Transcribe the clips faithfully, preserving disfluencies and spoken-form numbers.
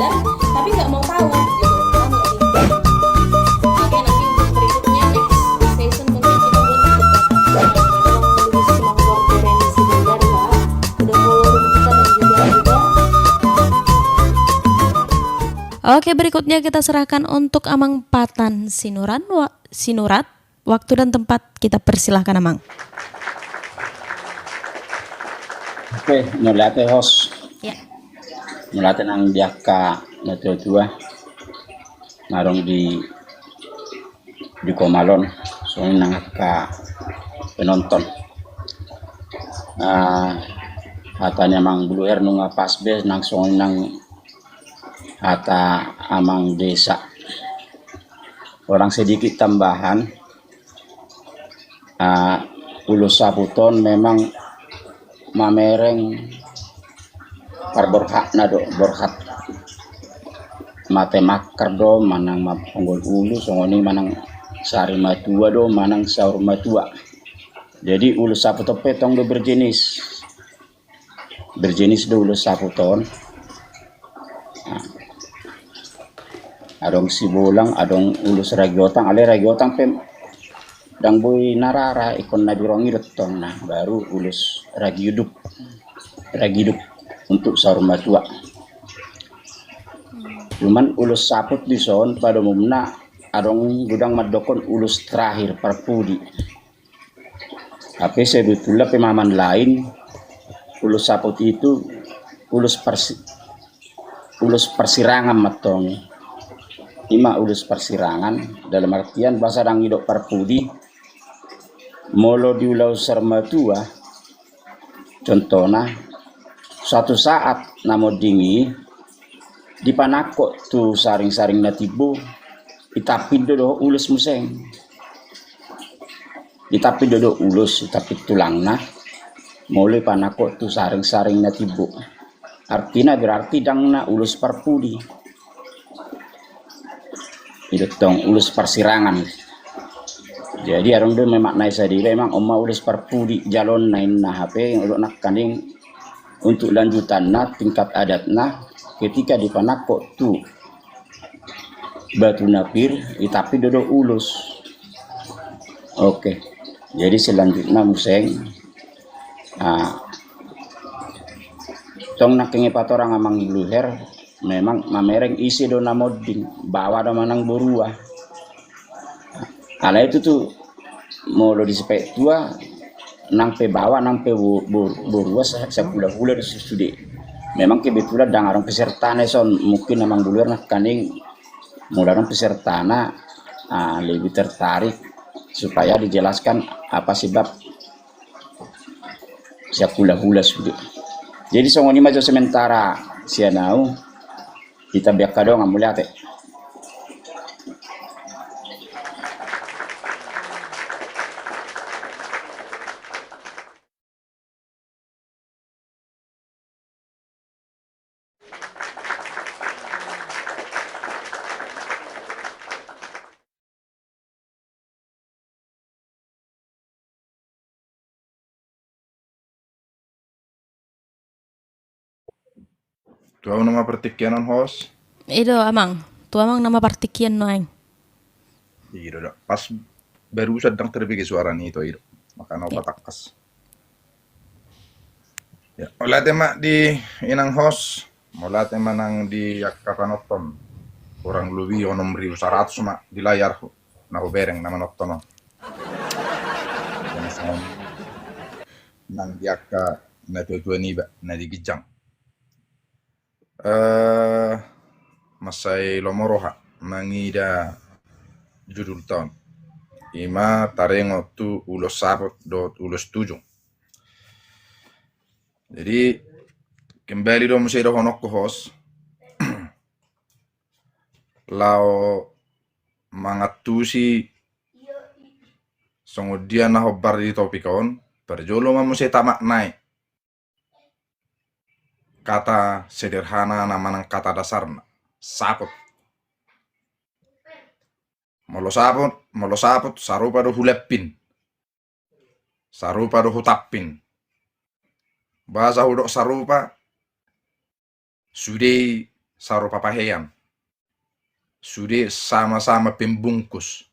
Tapi nggak mau tahu gitu. Paham nggak sih? Oke, nanti untuk berikutnya, next session, mungkin kita buat untuk Bapak, eh, Bang Luis Mangkor Terensi Bulgaria. Udah follow room kita dan juga udah. Oke, berikutnya kita serahkan untuk Amang Patan Sinuran, wa-, Sinurat. Waktu dan tempat kita persilahkan, Amang. Oke, mauliate, host. Ya. Mauliate nang di angka natuatua, nang adong di, di komal on, songon i nang angka penonton. Ah, hata ni Amang Buluher nunga pas be, nang songon i nang hata Amang Desa. Orang sedikit tambahan, ah, ulos saput on memang mamereng parborhatna do, borhat. Mate makkar do, manang ma-, songgol ulos, songon i manang sari matua do, manang saur matua. Jadi ulos saput on pe tong do berjenis. Berjenis do ulos saput on. Nah. Adong sibolang, adong ulos ragi otang, alai ragi otang pe ndang boi na rara, ingkon na birong i do tong, nah, baru ulos ragi udup. Ragi udup untuk saur matua. Cuman ulos saput dison pada umumna adong godang mandokhon ulos terakhir, parpudi. Tapi sebetulnya pemahaman lain, ulos saput itu ulos parsi-, ulos parsirangan ma tong. Ima ulos parsirangan, dalam artian bahasa ndang didok parpudi, molo di ulaon saur matua, contohna, suatu saat na monding i, dipanangkok tu saring-saring na timbo, itampin do dohot ulos muse. Itampin do dohot ulos, itampin tulangna, molo dipanangkok tu saring-saring na timbo. Artina berarti ndang na ulos parpudi. I do tong ulos parsirangan. Jadi adong do memang na i sadari, memang on ma ulos parpudi jaloonna, inna, hape didok nangkaning untuk lanjutanna, tingkat adatna, ketika dipanangkok tu batu na pir, itampin do dohot ulos. Oke. Jadi selanjutna muse, ah, tong nangkin i patorang Amang Buluher, memang mamereng ise do na monding, baoa do manang borua. Alai tutu, molo di sipaetua, nang pe baoa, nang pe bo-, bo-, borua sa-, sahulahula do sude. Memang kebetulan ndang adong pesertana dison, mungkin Amang Buluher nangkaning molo adong pesertana, ah, lebih tertarik supaya dijelaskan apa sebab sahulahula sude. Jadi songon i ma jo sementara sian au, hita be angka dongan, mauliate. Tu au nama partingkian on, host? I do, Amang. Tu Amang nama partingkian nuaeng. I do, do. Pas barusan ndang terbege suara ni, i do. Makana au patangkas. Ya, mauliate ma di inang host, mauliate ma nang di angka panonton. Kurang lebih onom ribu saratus ma di layar na hubereng na manonton on. Nang di angka natuatua niba na di ginjang. Eh, mansai lomo roha mangida judulta on. Ima taringot tu ulos saput dohot ulos tujung. Jadi, kembali do muse dohononku, host. Laho mangantusi songon dia na hombar di topik on, parjolo ma muse tamaknai kata sederhana na manang kata dasarna, saput. Molo saput, molo saput, sarupa do hulampin. Sarupa do hutampin. Boasa hudok sarupa, sude i sarupa pahean. Sude sama-sama pembungkus.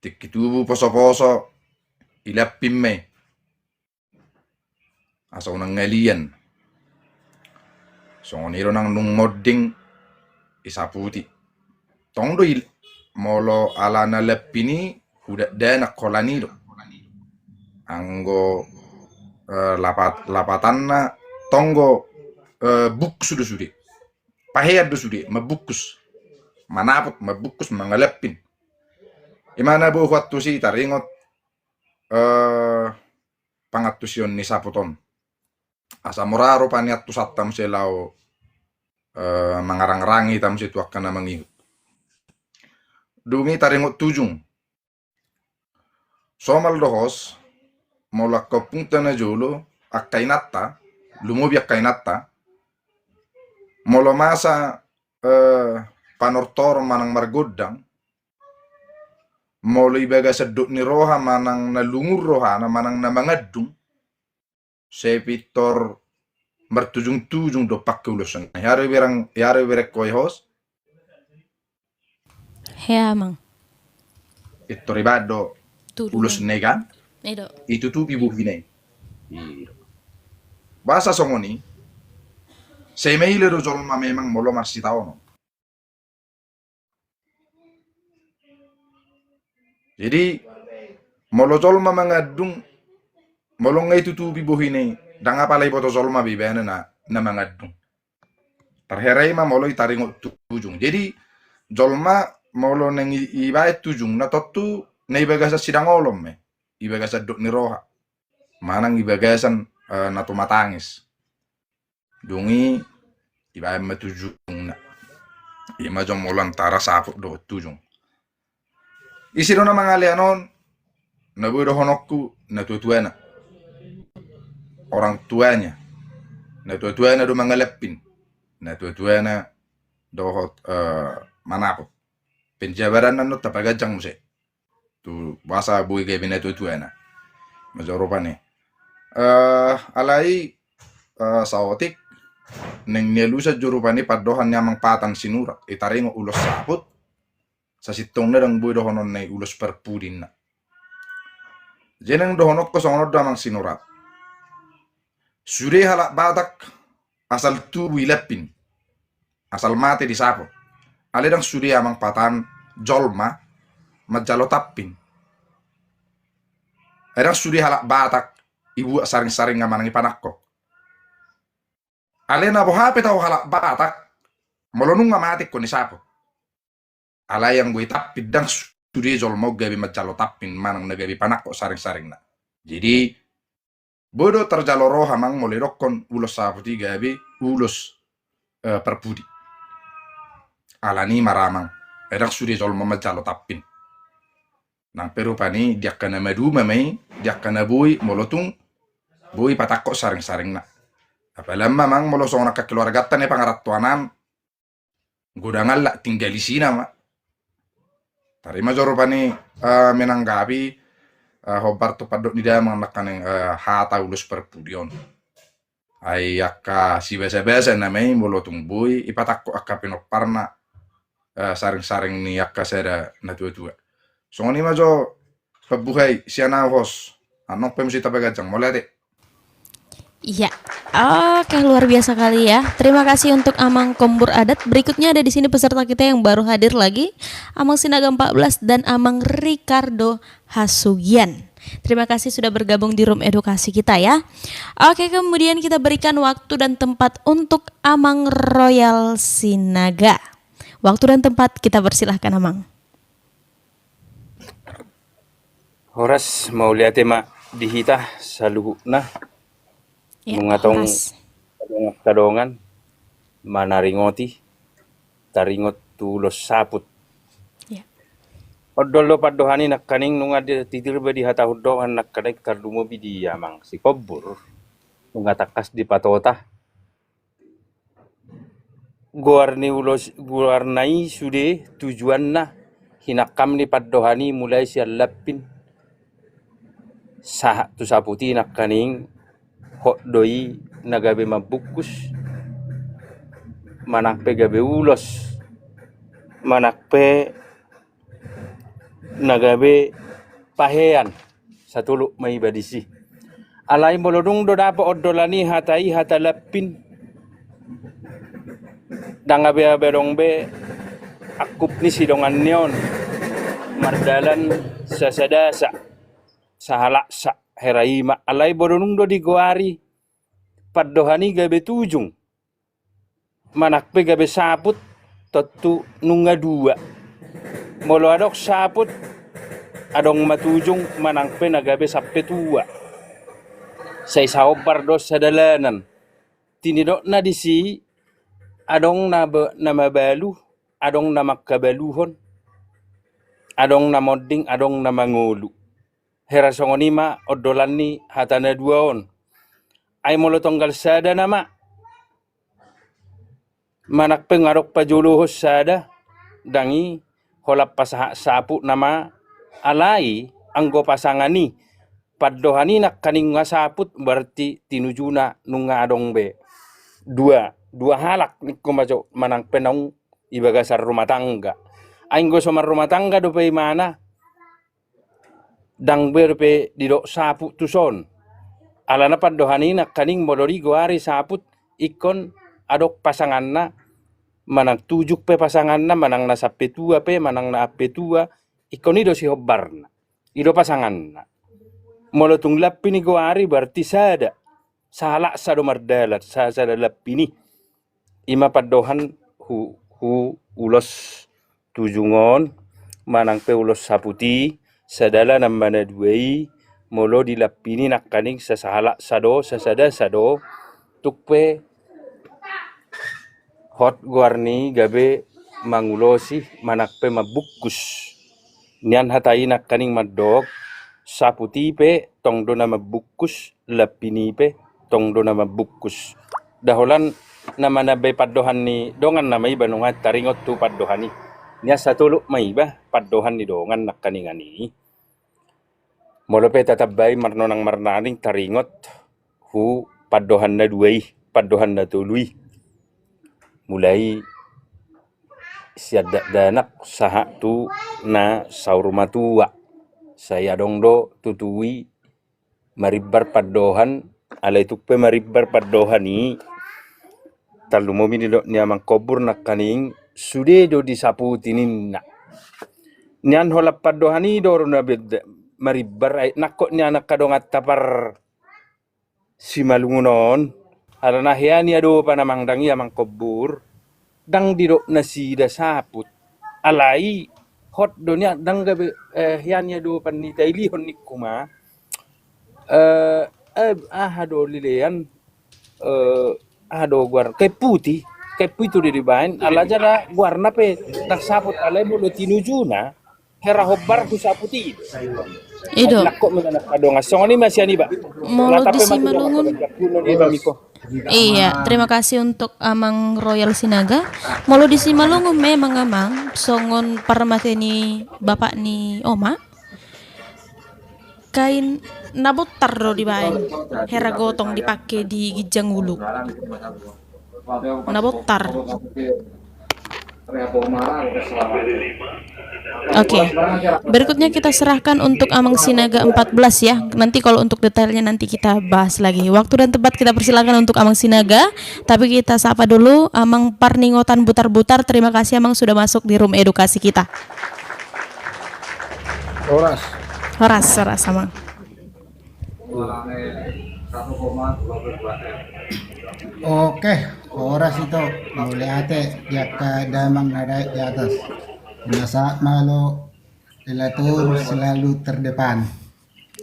Tingki tubu poso-poso, ilappin ma i. Asa unang ngalian. Songon i do nang dung monding, isaputi. Tong do i, molo alana lappin i, hudakdanak holan i do. Anggo, eh, lapat-, lapatanna, tong do, eh, bungkus do sude. Pahean do sude, mambungkus. Manaput, mambungkus, mangalappin. I ma na boi huantusi, taringot, eh, pangantusion ni saput on. Asa mura rupani antusanta muse laho, eh, mangarangrangi hita muse tu angka na mangihut. Dung i taringot tujung. Somal do host, molo angka ompungta na jolo, angka inanta, lumobi angka inanta, molo masa, eh, panortor manang margondang, molo i bagasan dok ni roha manang na lungun rohana manang na mangandung, sai pintor martujung-tujung do pake ulos on. Hea do ibereng, hea do ibereng ho i host? Hea, Amang. Pintor ibaen do ulos na i kan? I do. Itutupi bohina i. I do. Boasa songon i, sai maila do jolma memang molo marsitaonon. Jadi, molo jolma mangandung, molo nga itutupi bohina i, ndang apala iboto jolma be ibana na, na mangandung. Tarhera i ma molo i taringot tujung. Jadi, jolma molo naeng i-, ibaen tujungna tontu na i bagasan sidangolon ma i, i bagasan dok ni roha. Manang i bagasan, eh, na tumatangis. Dung i ibaen ma tujungna. I ma jolo molo antara saput dohot tujung. Ise do na mangalean on, na boi dohononku, natua-tuana. Orang tuanya. Natua-tuana do mangalappin. Natua-tuana dohot, eh, manaput. Penjabaran na on tapaganjang muse. Tu boasa boi gabe natua-tuana. I ma jolo rupani. Eh, alai, eh, saotik, naeng nialusan jolo rupani pandohan ni Amang Patan Sinurat, i taringot ulos saput, sasintongna ndang boi dohononna i ulos parpudi ninna. Jadi naeng dohononku songon on do Amang Sinurat. Sude halak Batak asal tubu ilappin, asal mate disaput. Alai ndang sude Amang Patan jolma manjalo tampin. Ai ndang sude halak Batak ibuat saring-saringna manang ipanangkok. Alai na boha pe tau halak Batak, molo nunga mate ingkon disaput. Alai anggo i tampin ndang sude jolma on gabe manjalo tampin manang na gabe panangkok saring-saringna. Jadi, boi do tarjalo roha Amang molo idokkon ulos saput i gabe ulos, eh, parpudi. Alani i ma ra Amang, ai ndang sude jolma manjalo tampin. Nang pe rupani di angka na maduma ma i, di angka na boi, molo tung boi ipatangkok saring-saringna. Apalagi ma Amang molo songon angka keluarganta na i pangarantoan an, godang halak tinggal isina ma. Tarima jo rupani, eh, menanggapi, eh, hombar tu pandok ni damang nangkaning, eh, hata ulos parpudi on. Ai angka sibasa-basa nama i molo tung boi ipatangkok angka pinomparna, eh, saring-saring ni angka sada natua-tua. Songon i ma jo pambuhai sian au host. Annon pe muse tapaganjang, mauliate. Iya. Oke, luar biasa kali ya. Terima kasih untuk Amang Kombur Adat. Berikutnya ada di sini peserta kita yang baru hadir lagi, Amang Sinaga empat belas dan Amang Ricardo Hasugian. Terima kasih sudah bergabung di room edukasi kita ya. Oke, kemudian kita berikan waktu dan tempat untuk Amang Royal Sinaga. Waktu dan tempat kita persilahkan, Amang. Horas, mauliate ma di hita saluhutna. Ya, nunga tong horas. Kadongan-kadongan manaringoti taringot tu ulos saput. Ya. Ondol do pandohan i nangkaning nunga di, titir be dihatahon dohot nangkaning tarlumobi di Amang Sikombur. Nunga tangkas dipatota goar ni ulos, goarna i sude tujuanna hinangkam ni pandohan i mulai sian lampin sahat tu saput i nangkaning hot do i na gabe mambungkus manang pe gabe ulos, manang pe na gabe pahean, satolop ma iba disi. Alai molo dung do dapot ondolan i hata i hata lampin, ndang abe-abe adong be angkup ni sidongan ni on, mardalan sasadasa, sahalaksa, hera i ma. Alai molo dung do digoari pandohan i gabe tujung, manang pe gabe saput, tontu nunga dua. Molo adong saput, adong ma tujung, manang pe na gabe sampe tua. Sai sahombar do sadalanan. Tinidokna disi, adong na ba-, na mabalu, adong na mangkabaluhon, adong na monding, adong na mangolu. Hera songon i ma ondolan ni hata na dua on. Ai molo tonggal sada nama, manang pe nga adong pajolohon sada, ndang i holan pasahat saput nama, alai anggo pasangan i, pandohan i nangkaning nga saput, berarti tinujuna nunga adong be dua, dua halak ningku ma jo, manang pe naung i bagasan rumah tangga. Ai anggo so marrumah tangga dope imana, ndang be dope didok saput tuson. Alana pandohan i nangkaning molo digoari saput, ingkon adong pasanganna, manang tujung pe pasanganna, manang na sampe tua pe, manang na ampe tua, ingkon i do sihombarna. I do pasanganna. Molo tung lampin digoari berarti sada. Sahalaksa do mardalan, sa-, sada lampin i. I ma pandohan hu, hu ulos tujung on, manang pe ulos saput i, sadalanan ma na dua i, molo di lampin i nangkaning sasahalaksa do, sasadasa do, tung pe hot goar ni gabe mangulosi, manang pe mambungkus. Nian hata i nangkaning mandok, saput i pe tong do na mambungkus, lampin i pe tong do na mambungkus. Daholan na manambai pandohan ni dongan nama iba nunga taringot tu pandohan i. Nian satolop ma iba pandohan ni dongan nangkaningan i. Molo pe tatambai marnonang marnaning taringot hu pandohan na dua i, pandohan na tolu i. Mulai sian dakdanak sahat tu na saur matua. Sai adong do tutu i marimbar pandohan, alai tung pe marimbar pandohan i. Tarlumobi nidok ni amang kombur nangkaning sude do disaputi ninna. Nian holan pandohan i do ro na beda marimbar, ai nangkok ni anak adong antapar Simalungun on, alana hea ni adopan amang dang i amang kombur, dang didok nasida saput. Alai hot do nian dang gabe, eh, hea ni adopan ni tailihon ningku ma. Eh, eh, aha do lilean, eh, aha do goar, kain puti, kain puti do dibaen, ala jala goarna pe dang saput, alai molo tinujuna, hera hombar hu saput i. I do. Nangkok mega na adong songon i ma sian iba. Molo di Simalungun. Iya, terima kasih untuk Amang Royal Sinaga. Molo di Simalungun memang amang songon parmate ni bapak ni oma. Kain na bontar do dibaen. Hera gotong dipake di ginjang ulu. Na bontar. Oke. Berikutnya kita serahkan untuk Amang Sinaga empat belas ya. Nanti kalau untuk detailnya nanti kita bahas lagi. Waktu dan tempat kita persilakan untuk Amang Sinaga, tapi kita sapa dulu Amang Parningotan Butar-Butar. Terima kasih Amang sudah masuk di room edukasi kita. Horas. Horas, horas Amang. Oke, horas ito. Mauliate di angka damang na dai di atas. Pinasahat ma ulaon selalu terdepan.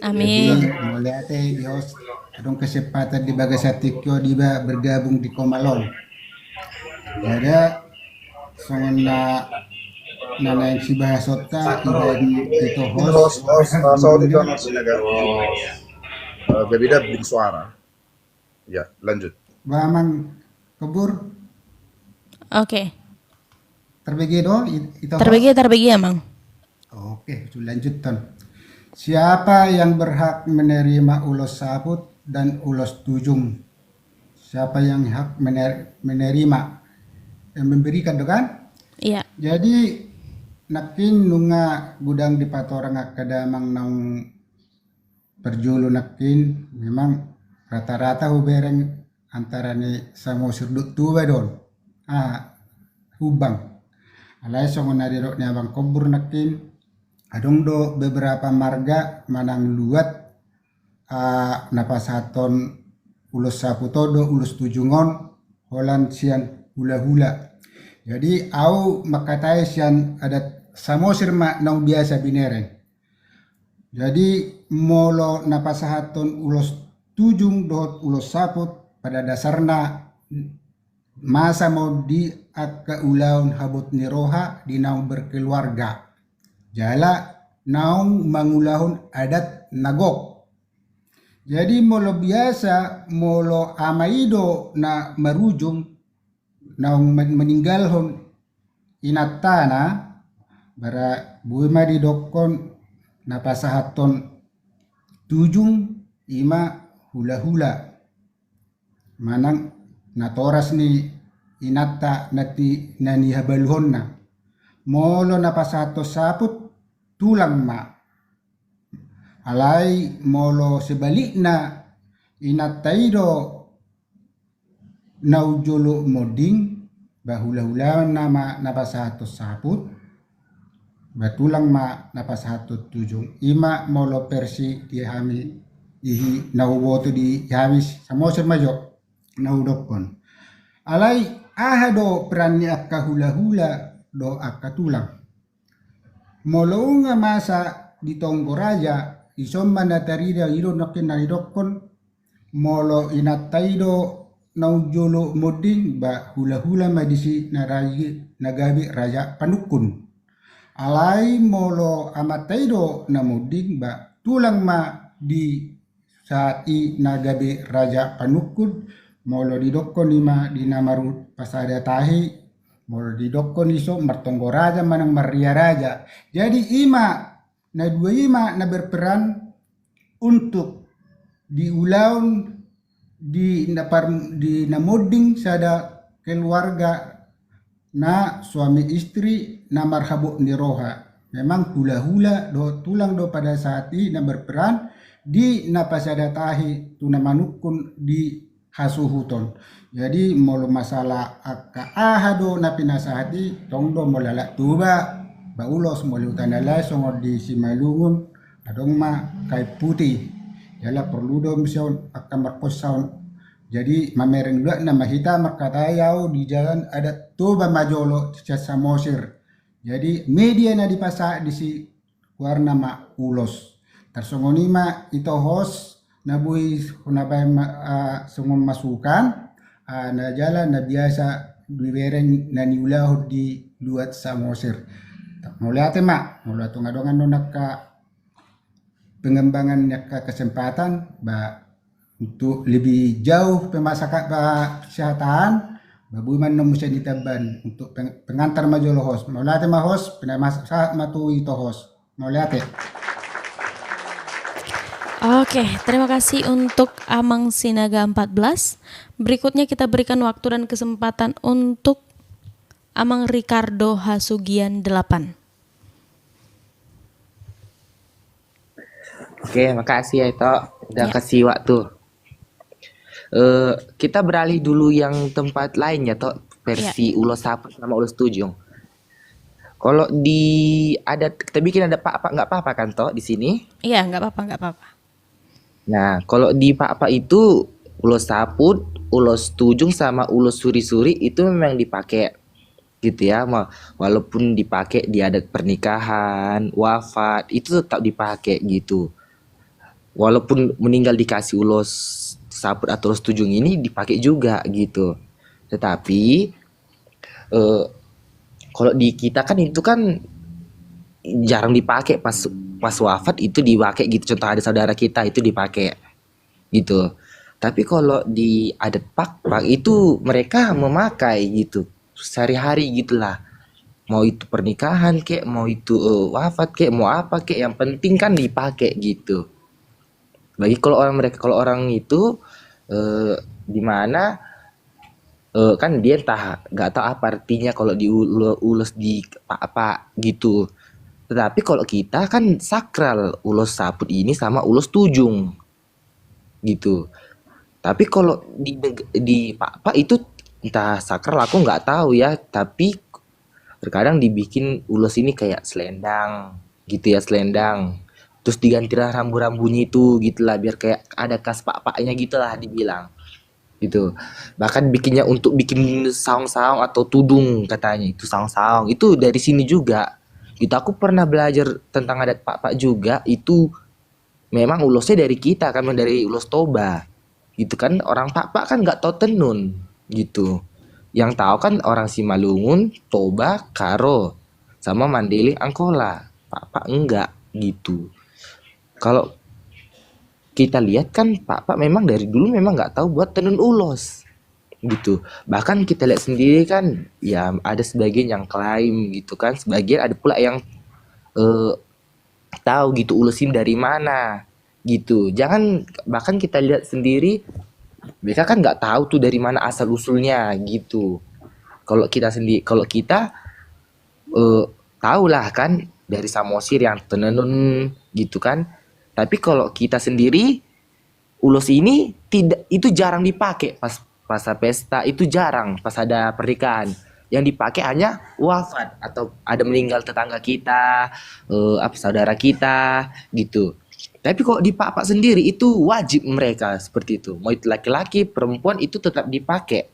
Amin. Jadi, mauliate di host, adong kesempatan di bagasan tingki on iba bergabung di Komal on. Jadi, songon na, na naeng sibahasonta, iba di ito host. Host, host, host, host, host. Eh, berbeda beli suara. Ya, lanjut. Ba amang kombur. Oke. Tarbege do, i-, ito host? Tarbege, tarbege amang. Oke, lanjut ton. Siapa yang berhak menerima ulos saput dan ulos tujung? Siapa yang hak mener-, menerima? Yang memberikan tu kan? Iya. Jadi nangkin nunga godang dipatorang angka damang naung parjolo nangkin, memang rata-rata hubereng antara ni Samosir dohot Toba do on. Ah, hubang. Alai songon na didok ni abang Kombur nangkin, adong do beberapa marga manang luat, ah, na pasahathon ulos saput on dohot ulos tujung on holan sian hulahula. Jadi au mangkatai sian adat Samosir ma naung biasa binereng. Jadi molo na pasahathon ulos tujung dohot ulos saput pada dasarna masa ma on di angka ulaon habot ni roha di naung berkeluarga jala naung mangulahon adat na gok. Jadi molo biasa, molo ama i do na marujung, naung men-, meninggalhon inantana, bara boi ma didokkon na pasahathon tujung, i ma hulahula manang natoras ni inanta na ti-, na nihabaluhonna. Molo na pasahathon saput, tulang ma. Alai molo sebalikna, inanta i do naung jolo monding, ba hulahulana ma na pasahathon saput, ba tulang ma na pasahathon tujung. I ma molo versi di hami, ihi na huboto di hami Samosir ma jo na hudokkon. Alai aha do peran ni angka hulahula dohot angka tulang? Molo nunga masa di tonggo raja, dison ma na tarida, i do nangkin na nidokkon, molo inanta i do naung jolo monding, ba hulahula ma disi na ragi-, na gabe raja panungkun. Alai molo amanta i do na monding, ba tulang ma di saat i na gabe raja panungkun. Molo didokkon i ma di na marhut pasada tahi, molo didokkon i so martonggo raja manang marria raja. Jadi i ma, na dua i ma na berperan untuk di ulaon di na par-, di na monding sada keluarga na suami istri na marhabot ni roha. Memang hulahula dohot tulang do pada saat i na berperan di na pasada tahi tu na manungkun di hasuhuton. Jadi molo masalah angka aha do na pinasahat i, tong do molo halak Toba, ba ulos, molo huta na lain songon di Simalungun, adong ma kain putih. Jala porlu do muse on angka markonsa on. Jadi mamereng luat nama hita mangkatai au di jalan adat Toba ma jolo sian Samosir. Jadi media na dipasahat disi goarna ma ulos. Tarsongon i ma ito host na boi hona baen ma, ah, songon masukan, ah, na jala na biasa dibereng na niulahon di luat Samosir. Mauliate ma, molo tung adong annon angka pengembangan ni angka kesempatan, ba, untuk lebih jauh pemasakat ba sihataan, ba, boi ma annon muse ditamban untuk peng-, pengantar ma jolo host. Mauliate ma host, pinasahat ma tu ito host. Mauliate. Oke, terima kasih untuk Amang Sinaga empat belas. Berikutnya kita berikan waktu dan kesempatan untuk Amang Ricardo Hasugian delapan. Oke, makasih ya, Ito. Udah kasih waktu. Eh, kita beralih dulu yang tempat lain ya, Tok. Versi ulos saput sama ulos tujung. Kalau di adat, kita bikin adat Pakpak, nggak apa-apa kan, Tok, di sini? Iya, nggak apa-apa, nggak apa-apa. Nah, kalau di Pakpak itu ulos saput, ulos tujung sama ulos suri-suri itu memang dipakai gitu ya, ma-, walaupun dipakai di adat pernikahan, wafat, itu tetap dipakai gitu. Walaupun meninggal dikasih ulos saput atau ulos tujung ini dipakai juga gitu. Tetapi, eh, kalau di kita kan itu kan jarang dipakai, pas, pas wafat itu dipakai gitu. Contoh ada saudara kita itu dipakai gitu. Tapi kalau di adat Pakpak itu mereka memakai gitu sehari-hari gitulah. Mau itu pernikahan kek, mau itu, eh, wafat kek, mau apa kek, yang penting kan dipakai gitu. Bagi kalau orang mereka, kalau orang itu, eh, di mana Eh, kan dia entah, nggak tahu apa artinya kalau di ulo-, ulos di Pakpak gitu. Tetapi kalau kita kan sakral, ulos saput ini sama ulos tujung gitu. Tapi kalau di neg-, di Pakpak itu entah sakral, aku nggak tahu ya, tapi terkadang dibikin ulos ini kayak selendang gitu ya, selendang. Terus diganti lah rambu-rambunya itu gitulah, biar kayak ada khas Pakpaknya gitulah dibilang. Gitu. Bahkan bikinnya untuk bikin saung-saung atau tudung katanya, itu saung-saung. Itu dari sini juga. Gitu, aku pernah belajar tentang adat Pakpak juga, itu memang ulosnya dari kita kan, dari ulos Toba. Gitu kan, orang Pakpak kan nggak tahu tenun gitu. Yang tahu kan orang Simalungun, Toba, Karo, sama Mandailing, Angkola. Pakpak enggak gitu. Kalau kita lihat kan, Pakpak memang dari dulu memang nggak tahu buat tenun ulos gitu. Bahkan kita lihat sendiri kan, ya ada sebagian yang klaim gitu kan, sebagian ada pula yang, eh, tahu gitu ulos ini dari mana gitu. Jangan, bahkan kita lihat sendiri, mereka kan nggak tahu tuh dari mana asal usulnya gitu. Kalau kita sendiri, kalau kita, eh, tahulah kan dari Samosir yang tenenun gitu kan. Tapi kalau kita sendiri, ulos ini tidak, itu jarang dipakai pas, pas pesta, itu jarang pas ada pernikahan. Yang dipakai hanya wafat atau ada meninggal tetangga kita, eh, apa, saudara kita gitu. Tapi kalau di Pakpak sendiri itu wajib mereka seperti itu. Mau itu laki-laki, perempuan, itu tetap dipakai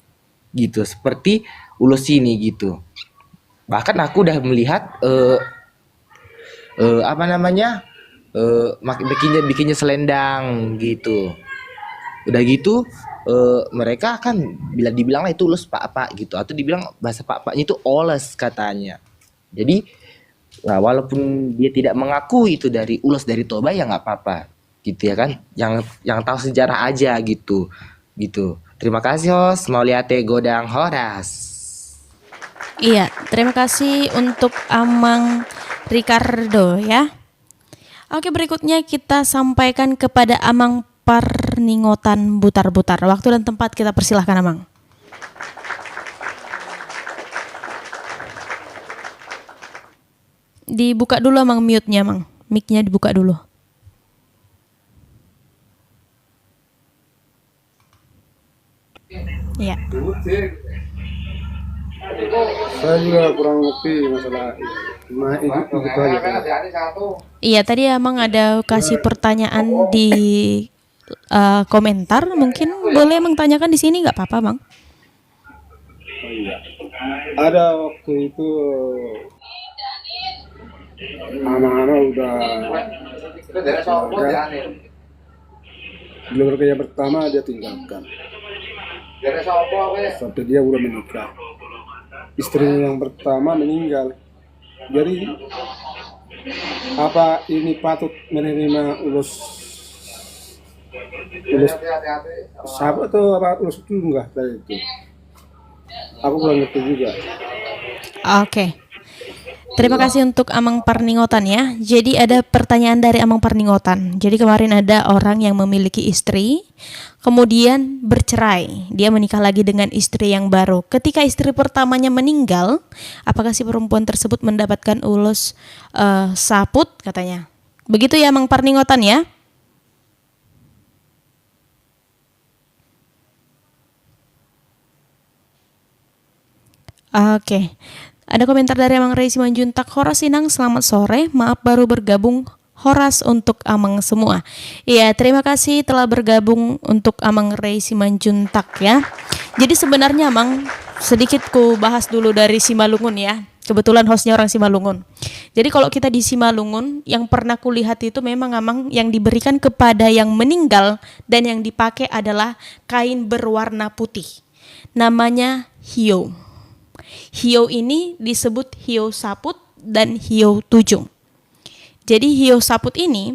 gitu. Seperti ulos ini gitu. Bahkan aku udah melihat, eh, eh, apa namanya, eh, mak-, bikinnya, bikinnya selendang gitu. Udah gitu, eh, mereka kan bila dibilang lah itu ulos Pakpak gitu, atau dibilang bahasa Pakpaknya itu oles katanya. Jadi, nah, walaupun dia tidak mengakui itu dari ulos dari Toba, ya nggak apa-apa gitu ya kan. Yang, yang tahu sejarah aja gitu. Gitu. Terima kasih, host. Mauliate godang, horas. Iya, terima kasih untuk Amang Ricardo ya. Oke, berikutnya kita sampaikan kepada Amang Parningotan Butarbutar. Waktu dan tempat kita persilahkan, Amang. Dibuka dulu, Amang, mute-nya, Amang. Mic-nya dibuka dulu. Iya. Saya juga kurang ngerti masalah ma-, itu, itu aja kan. Iya, tadi Amang ada kasih pertanyaan di, eh, komentar, mungkin boleh Amang tanyakan di sini, nggak apa-apa, Bang. Oh iya. Ada waktu itu anak-anak udah keluarga. Keluarga yang pertama dia tinggalkan. Sampai dia udah menikah. Istri yang pertama meninggal. Jadi, apa ini patut menerima ulos, ulos saput atau apa, ulos tujung kah tadi itu? Aku kurang ngerti juga. Oke. Terima kasih untuk Amang Parningotan ya. Jadi ada pertanyaan dari Amang Parningotan. Jadi kemarin ada orang yang memiliki istri, kemudian bercerai. Dia menikah lagi dengan istri yang baru. Ketika istri pertamanya meninggal, apakah si perempuan tersebut mendapatkan ulos, eh, saput katanya? Begitu ya, Amang Parningotan ya? Oke. Ada komentar dari Amang Rey Simanjuntak. Horas Inang, selamat sore. Maaf, baru bergabung. Horas untuk Amang semua. Iya, terima kasih telah bergabung untuk Amang Rey Simanjuntak ya. Jadi sebenarnya, Amang, sedikit ku bahas dulu dari Simalungun ya. Kebetulan host-nya orang Simalungun. Jadi kalau kita di Simalungun, yang pernah kulihat itu memang, Amang, yang diberikan kepada yang meninggal dan yang dipakai adalah kain berwarna putih. Namanya hiou. Hiou ini disebut hiou saput dan hiou tujung. Jadi hiou saput ini,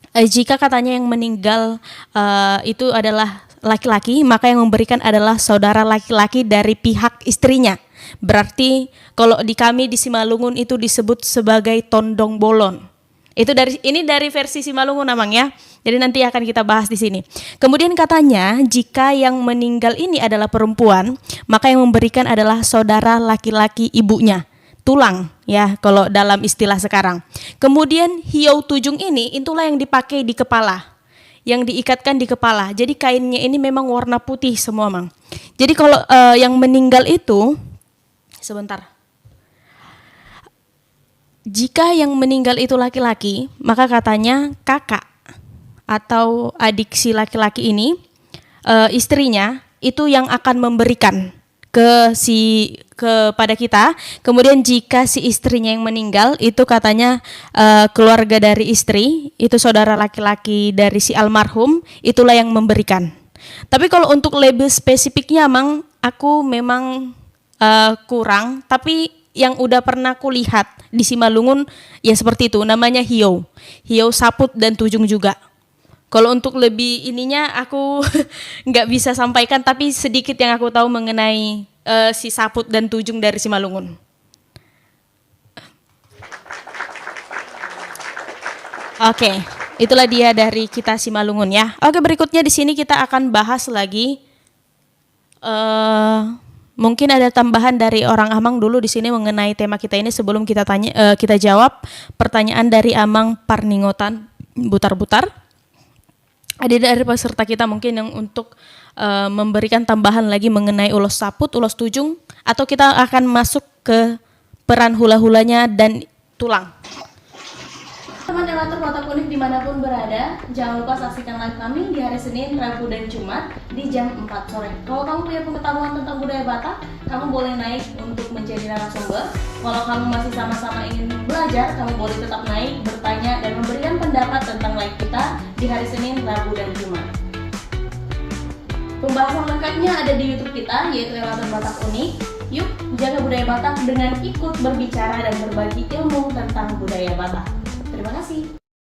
eh, jika katanya yang meninggal, eh, itu adalah laki-laki, maka yang memberikan adalah saudara laki-laki dari pihak istrinya. Berarti kalau di kami di Simalungun itu disebut sebagai tondong bolon. Itu dari, ini dari versi Simalungun, Amang, ya. Jadi nanti akan kita bahas di sini. Kemudian katanya, jika yang meninggal ini adalah perempuan, maka yang memberikan adalah saudara laki-laki ibunya, tulang, ya, kalau dalam istilah sekarang. Kemudian hiou tujung ini, itulah yang dipakai di kepala, yang diikatkan di kepala. Jadi kainnya ini memang warna putih semua, Mang. Jadi kalau, eh, yang meninggal itu, sebentar. Jika yang meninggal itu laki-laki, maka katanya kakak atau adik si laki-laki ini, eh, istrinya itu yang akan memberikan ke si, kepada kita. Kemudian jika si istrinya yang meninggal, itu katanya, eh, keluarga dari istri, itu saudara laki-laki dari si almarhum, itulah yang memberikan. Tapi kalau untuk lebih spesifiknya, Mang, aku memang, eh, kurang, tapi yang udah pernah kulihat di Simalungun, ya seperti itu, namanya hiou. Hiou saput dan tujung juga. Kalau untuk lebih ininya, aku nggak bisa sampaikan, tapi sedikit yang aku tahu mengenai, eh, si saput dan tujung dari Simalungun. Oke, itulah dia dari kita Simalungun, ya. Oke, berikutnya di sini kita akan bahas lagi, eh, mungkin ada tambahan dari orang Amang dulu di sini mengenai tema kita ini sebelum kita tanya, eh, kita jawab pertanyaan dari Amang Parningotan Butar-Butar. Ada dari peserta kita mungkin yang untuk, eh, memberikan tambahan lagi mengenai ulos saput, ulos tujung, atau kita akan masuk ke peran hula-hulanya dan tulang. Teman Elator Batak Unik dimanapun berada, jangan lupa saksikan live kami di hari Senin, Rabu, dan Jumat di jam empat sore. Kalau kamu punya pengetahuan tentang budaya Batak, kamu boleh naik untuk menjadi narasumber. Kalau kamu masih sama-sama ingin belajar, kamu boleh tetap naik, bertanya, dan memberikan pendapat tentang live kita di hari Senin, Rabu, dan Jumat. Pembahasan lengkapnya ada di YouTube kita, yaitu Elator Batak Unik. Yuk, jaga budaya Batak dengan ikut berbicara dan berbagi ilmu tentang budaya Batak. Terima kasih.